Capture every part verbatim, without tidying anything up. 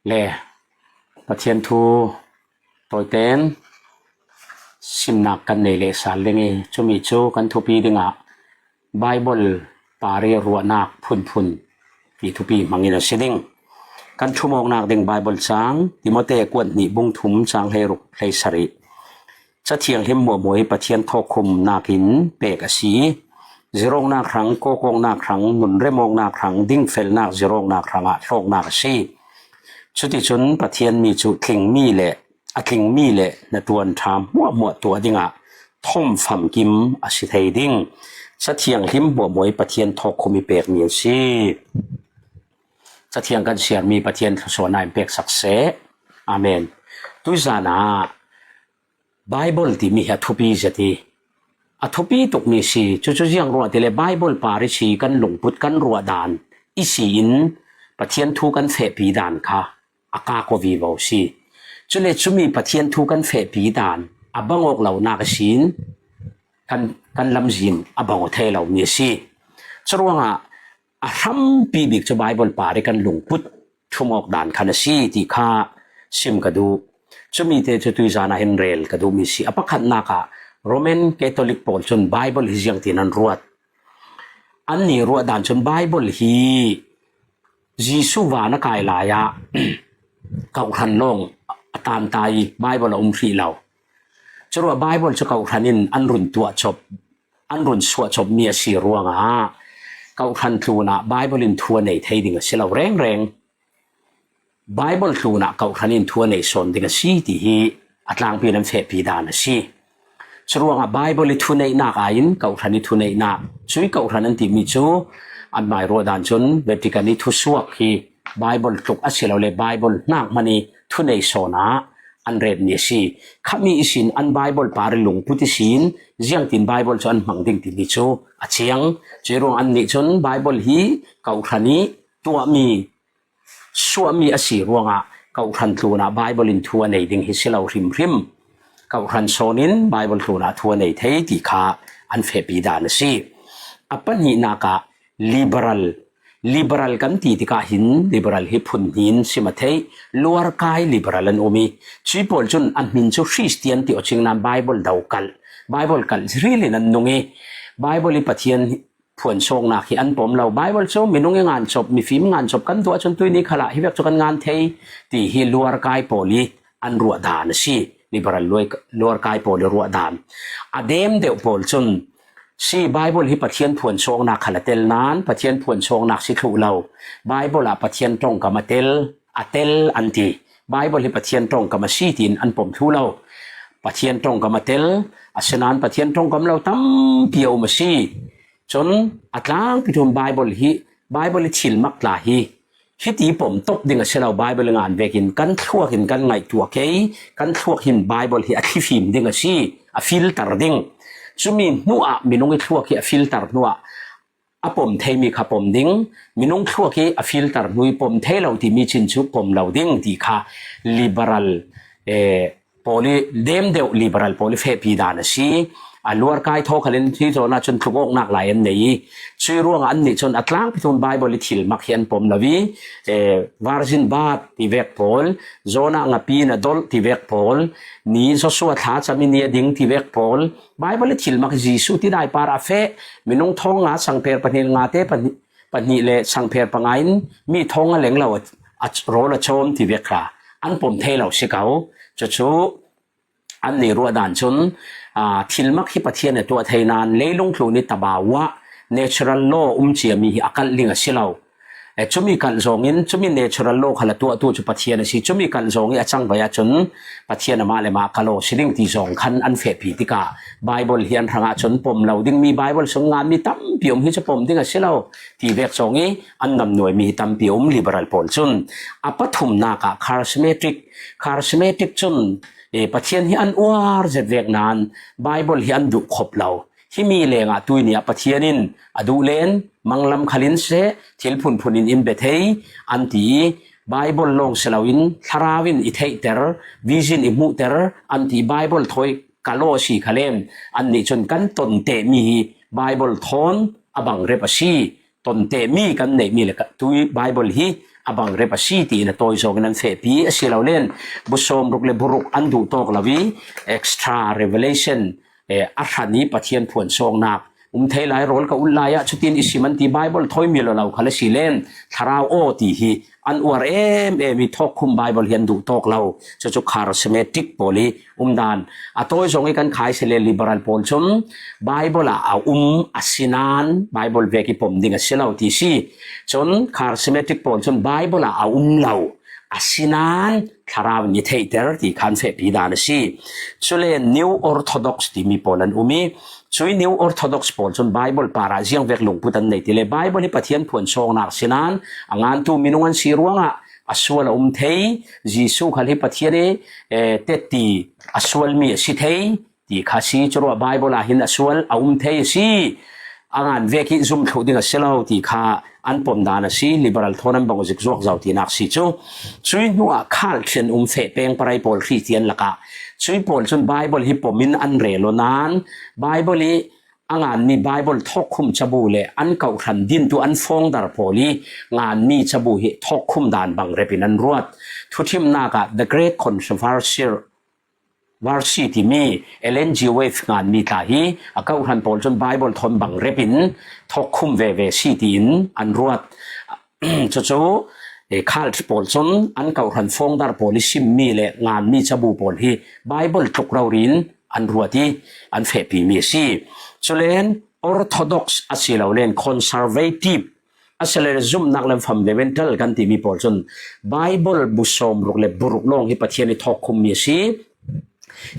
Le Pathian thu tawiten simnak kan nei leh sal ding hi. Cumi cu kan thupi dingah Baibal parih ruahnak phunphun ti thupi hmangin a si ding. Kan thumawknak ding Baibal caang Timote kuat hnih bung thum caang hleiruk hleisarih. Cathianghlim hmuahhmuah hi Pathian thawkkhumnak in pek a si. Zirawknak hrang, kawkawknak hrang, nunremawknak hrang, dingfelnak zirawknak hrangah hlawknak a si. Cuticun Pathian mi cu tlingmi le a tlingmi le hnaṭuan ṭha hmuahhmuah tuah dingah thawm famkim a si thei ding. Cathianghlim hmuahhmuah hi Pathian thawkkhum i pekmi a si. Cathiang kan siarmi Pathian thluasuahnak in peksak seh. Amen. Tuizan ah Baibal timi hi a thupi zet hi. A thupi tukmi si, cucu ziang ruah tile Baibal parih si kan lungput kan ruah dan i si in Pathian thu kan fehpi dan kha a kak aw vivo si. Cule cumi Pathian thu kan fehpi dan a bang awk lonak a si in kan, kan lamzin a bang aw thei lomi a si. Curuangah a hrampi bik cu Baibal parih kan lungput thumawk dan khan a si ti kha sim ka duh. Cumi te cu tuizan ah hin rel ka duhmi si. A pakhatnak ah Roman Catholic pawl cun Baibal hi ziangtin an ruat. Annih ruah dan cun Baibal hi Jesuh van a kai lai ah kawhhran lawng a tanta i Baibal a um hrih lo. Curuah Baibal cu kawhhran in an run tuah cop, an run suah copmi a si ruangah kawhhran tlunah Baibal in thu a nei thei ding a si lo rengreng. Baibal tlunah kawhhran in thu a nei sawn ding a si ti hi a tlangpi in an fehpi dan a si. Curuangah Baibal i thuneihnak aiin kawhhran i thuneihnak, cui kawhhran an timi cu anmai ruah dan cun Vatican i thusuak hi Baibal tluk a si lo le Baibal hnak hman i thunei sawn ah an retmi a si. Khami ihsin an Baibal parih lungput ihsin ziangtin Baibal cu an hmang ding timi cu a ciang. Cui ruang annih cun Baibal hi kawhhran i tuahmi suahmi a si ruangah kawhhran tlunah Baibal in thu a nei ding hi si lo hrimhrim. Kawhhran sawn in Baibal tlunah thu a nei thei ti kha an fehpi dan a si. A pahnihnak ah liberal, liberal kan ti tikah hin liberal hi phun hnin si ma theih, luarkai liberal an um i, cui pawl cun an hmin cu Khristian ti awcing nan Baibal do kalh, Baibal kalh ril in an nung i, Baibal i Pathian phuansuaknak hi an pom lo. Baibal cu minung i ngan cop, mifim i ngan cop kan duh ahcun tuini khalah hi vek cu kan ngan thei ti hi luarkai pawl i an ruah dan a si. Liberal luai-, luarkai pawl i ruah dan. A dem deuh pawl cun si Baibal hi Pathian phuansuaknak khal a tel nan Pathian phuansuaknak si thluh lo. Baibal ah Pathian ṭongkam a tel, a tel an ti. Baibal hi Pathian ṭongkam a si tiin an pom thluh lo. Pathian ṭongkam a tel, asinain Pathian ṭongkam lo tampi a um a si. Cun a tlangpi tum Baibal hi, Baibal i thilmak tla hi, hiti pom top ding a si lo, Baibal i ngan vekin kan thluak in kan ngaihtuah kei, kan thluak hin Baibal hi a thlifim ding a si, a filter ding. Cumi hnuah minung i thluak hi a filter hnuah a pom theimi kha pom ding, minung thluak hi a filter hnu i pom thei lo timi cin cu pom lo ding ti kha liberal, eh, pawl i dem deuh liberal pawl i fehpi dan a si. A luarkai thaw khalin hi zawn ahcun tluk awknak lai an nei i, cui ruangah annih cun a tlangpi tum Baibal i thilmak hi an pom lo i, eh, virgin birth ti vek pawl, Jonah ngapi na dolh ti vek pawl, ni Joshua thla cam i ni a ding ti vek pawl, Baibal i thilmak Jesuh tidai par a feh, minung thong nga sangpher pahnih nga te pahnih, pahnih le sangpher panga in mi thong a leng lo a, a rawl a cawm ti vek kha an pom thei lo si ko. Cucu annih ruah dan cun, aa, thilmak hi Pathian a tuah thei nan leilung tlun i tabawa natural law um ciami hi a kalh ding a si lo. Eh, cumi kalh zawngin, cumi natural law khal a tuahtu cu Pathian a si. Cumi kalh zawng i a cang bai ahcun Pathian amah le mah kalh aw si ding ti zawng khan an fehpi tikah Baibal hi an hrangah cun pom lo dingmi Baibal sung nganmi tampi um hi cu pom ding a si lo ti vek zawng i an namnuaimi hi tampi a um liberal pawl cun. A pathumnak ah charismatic, charismatic cun, eh, Pathian hi an uar zet vek nan Baibal hi an duh khop lo. Himi lengah tuini ah Pathian in a duh len, manglam khalin seh, thil phunphun in in bia thei, an ti i, Baibal lawng si loin, thlarau in i theihter, vision i hmuhter, an ti i, Baibal thawi ka law a si khalem, annih cun kan ton tehmi hi Baibal thawn a bang rep a si, ton tehmi kan neihmi le ka, tui Baibal hi a bangrep a si tiin a tawi zawngin an fehpi a si lo len. Bu sawmruk le buruk an duh tawk lo i extra revelation, eh, a hran i Pathian phuan sawknak um thei lai rawl ka ut lai ah cutin i sim an ti Bible thawi mi lo lo kha la si len Thlarau aw ti hi an uar em em i thawkkhum Bible hi an duh tawk lo. Cucu charismatic pawl i umdan a tawi zawng i kan khai si le liberal pawl cun Bible ah a um a si nain Bible vek i pom ding a si lo ti si. Cun charismatic pawl cun Bible ah a um lo a si nain Thlarau in i theihter ti khan fehpi dan a si. Cule New Orthodox timi pawl an um i, cui New Orthodox pawl cun Bible parah ziangvek lungput an nei ti le Bible hi Pathian phuan sawknak si nain a ngantu minung an si ruangah a sual a um thei, Jesuh khal hi Pathian i, eh, tetti a sualmi a si thei ti kha si, curuah Bible ah hin a sual a um thei a si. A ngan vek hi zum thluh ding a si lo ti kha an pom dan a si, liberal thawn an bang zik zuak zo tinak si cu. Cui hnuah cult an um feh peng parai pawl Khristian lakah cui pawl cun Bible hi pom in an rel aw nain Bible i a nganmi Bible thawkkhum cabu le an kawhhran dintu an founder pawl i nganmi cabu hi thawkkhum dan bangrep in an ruat. Thuthimnak ah The Great Controversial Versi timi Ellen G. White nganmi tla hi a kawhhran pawl cun Bible thawn bangrep in thawkkhum veve si tiin an ruat. Cucu, eh, cult pawl cun an kawhhran founder pawl i simmi le nganmi cabu pawl hi Bible tluk rori in an ruat i an fehpimi a si. Culen Orthodox a si lo len conservative a si le zumnak le fundamental kan timi pawl cun Bible bu sawmruk le buruk lawng hi Pathian i thawkkhummi a si.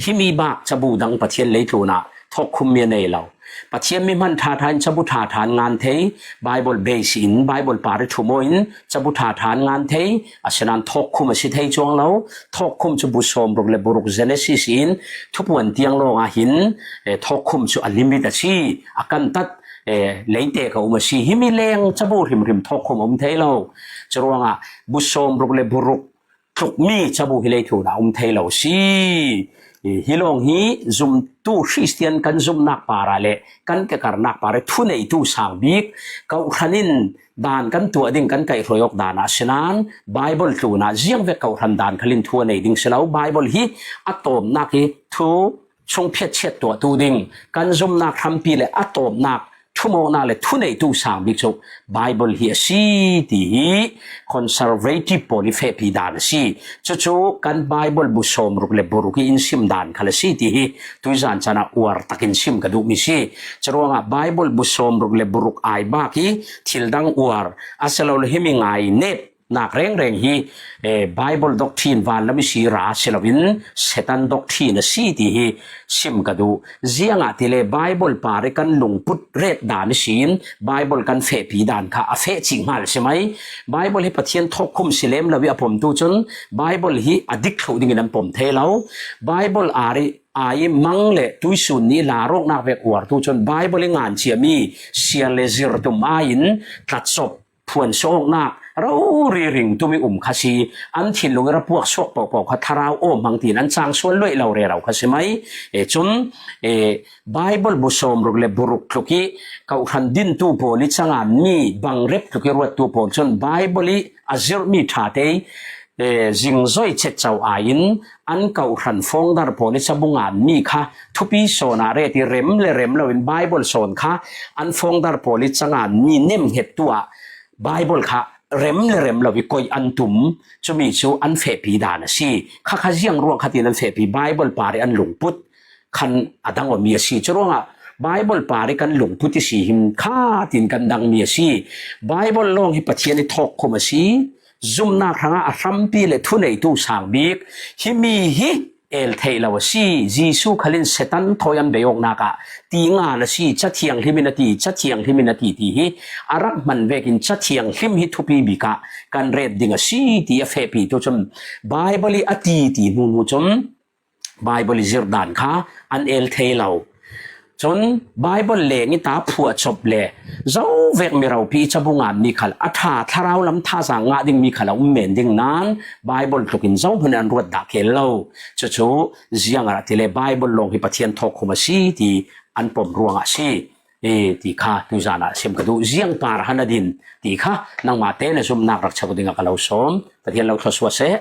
Himi bak cabu dang Pathian leitlun ah thawkkhummi a nei lo. Pathian mi hman ṭhaṭha in cabu ṭhaṭha an ngan thei, Bible base in, Bible par i ṭhum aw in cabu ṭhaṭha an ngan thei, asinain thawkkhum a si thei cuang lo. Thawkkhum cu bu sawmruk le buruk Genesis in Thupuan tiang lawng ah hin, eh, thawkkhum cu a limit a si, a kantat, eh, leite ka um a si. Himi leng cabu hrimhrim thawkkhum a um thei lo. Curuangah bu sawmruk le buruk tlukmi cabu hi leitlun ah um thei lo si. Hi lawng hi zumtu Khristian kan zumnak parah le kan kekarnak parah thuneitu sang bik kawhhran in dan kan tuah ding kan kaihhruai awk dan ah si nain Bible tlun ah ziangvek kawhhran dan khal in thu a nei ding si lo. Bible hi a tawpnak hi thu chung phiatchiat tuahtu ding kan zumnak hrampi le a tawpnak thumawknak le thuneitu sang bik cu Bible hi a si ti hi conservative pawl i fehpi dan a si. Cucu kan Bible bu sawmruk le buruk i in sim dan khal a si ti hi tuizan can ah uar takin sim ka duhmi si. Curuangah Bible bu sawmruk le buruk ai bak i thil dang uar a si lo le himi ngai net nak rengreng hi, eh, Bible doctrine vanlam i si ra si loin Satan doctrine a si ti hi sim ka duh. Ziangahtile Bible par i kan lungput ret dan i sin Bible kan fehpi dan kha a feh cih hngal si mai. Bible hi Pathian thawkkhum si lem lo i a pomtu cun Bible hi a dik thluh dingin an pom thei lo. Bible ar i ai i mang le tuisun nih larawknak vek uartu cun Bible i ngan ciami siar le zir tum ai in tlatsop phuan sawknak rori ring tumi um kha si, an thinlung i ra puak suak pohpoh kha thlarau aw hmang tiin an cang sual luaih lo rero kha si mai. E cun, e, Bible bu sawmruk le buruk tluk i kawhhran dintu pawl i canganmi bangrep tluk i ruattu pawl cun Bible i a zirhmi ṭha te i, e, zingzoi cetco ai in an kawhhran founder pawl i cabu nganmi kha thupi sawn ah ret i rem le rem lo in Bible sawn kha an founder pawl i canganmi nemhngettu ah Bible kha rem le rem lo i koih an tum, cumi cu an fehpi dan a si. Kha kha ziang ruang khatin an fehpi Bible par i an lungput khan a dang awmi a si. Curuangah Bible par i kan lungput i si him khatin kan dangmi a si. Bible lawng hi Pathian i thawkkhum a si. Zumnak hrangah a hrampi le thuneitu sang bik himi hi el theih lo a si. Jesuh khal in Satan thawi an bei awknak ah ti ngan a si, Cathiang hlim in a ti, Cathiang hlim in a ti, ti hi a rak hman vekin Cathiang hlim hi thupi bik ah kan ret ding a si ti a fehpitu cun Bible i a ti ti hnu hnu cun Bible i zirh dan kha an el thei lo. Cun Bible leng i ta phuah cop le zo vek mi ropi i cabu nganmi khal a ṭha thlarau lam thazaang ngah dingmi khal a um men ding nain Bible tlukin zohhmun an ruat dah khel lo. Cucu ziang a ti le Bible lawng hi Pathian thawkkhum a si ti an pom ruangah a si. e, ti kha tuzan ah sim ka duh. Ziang par han a din ti kha nangmah te na zumnak rak chak ding a ka lo sawm. Pathian lo thluasuah seh.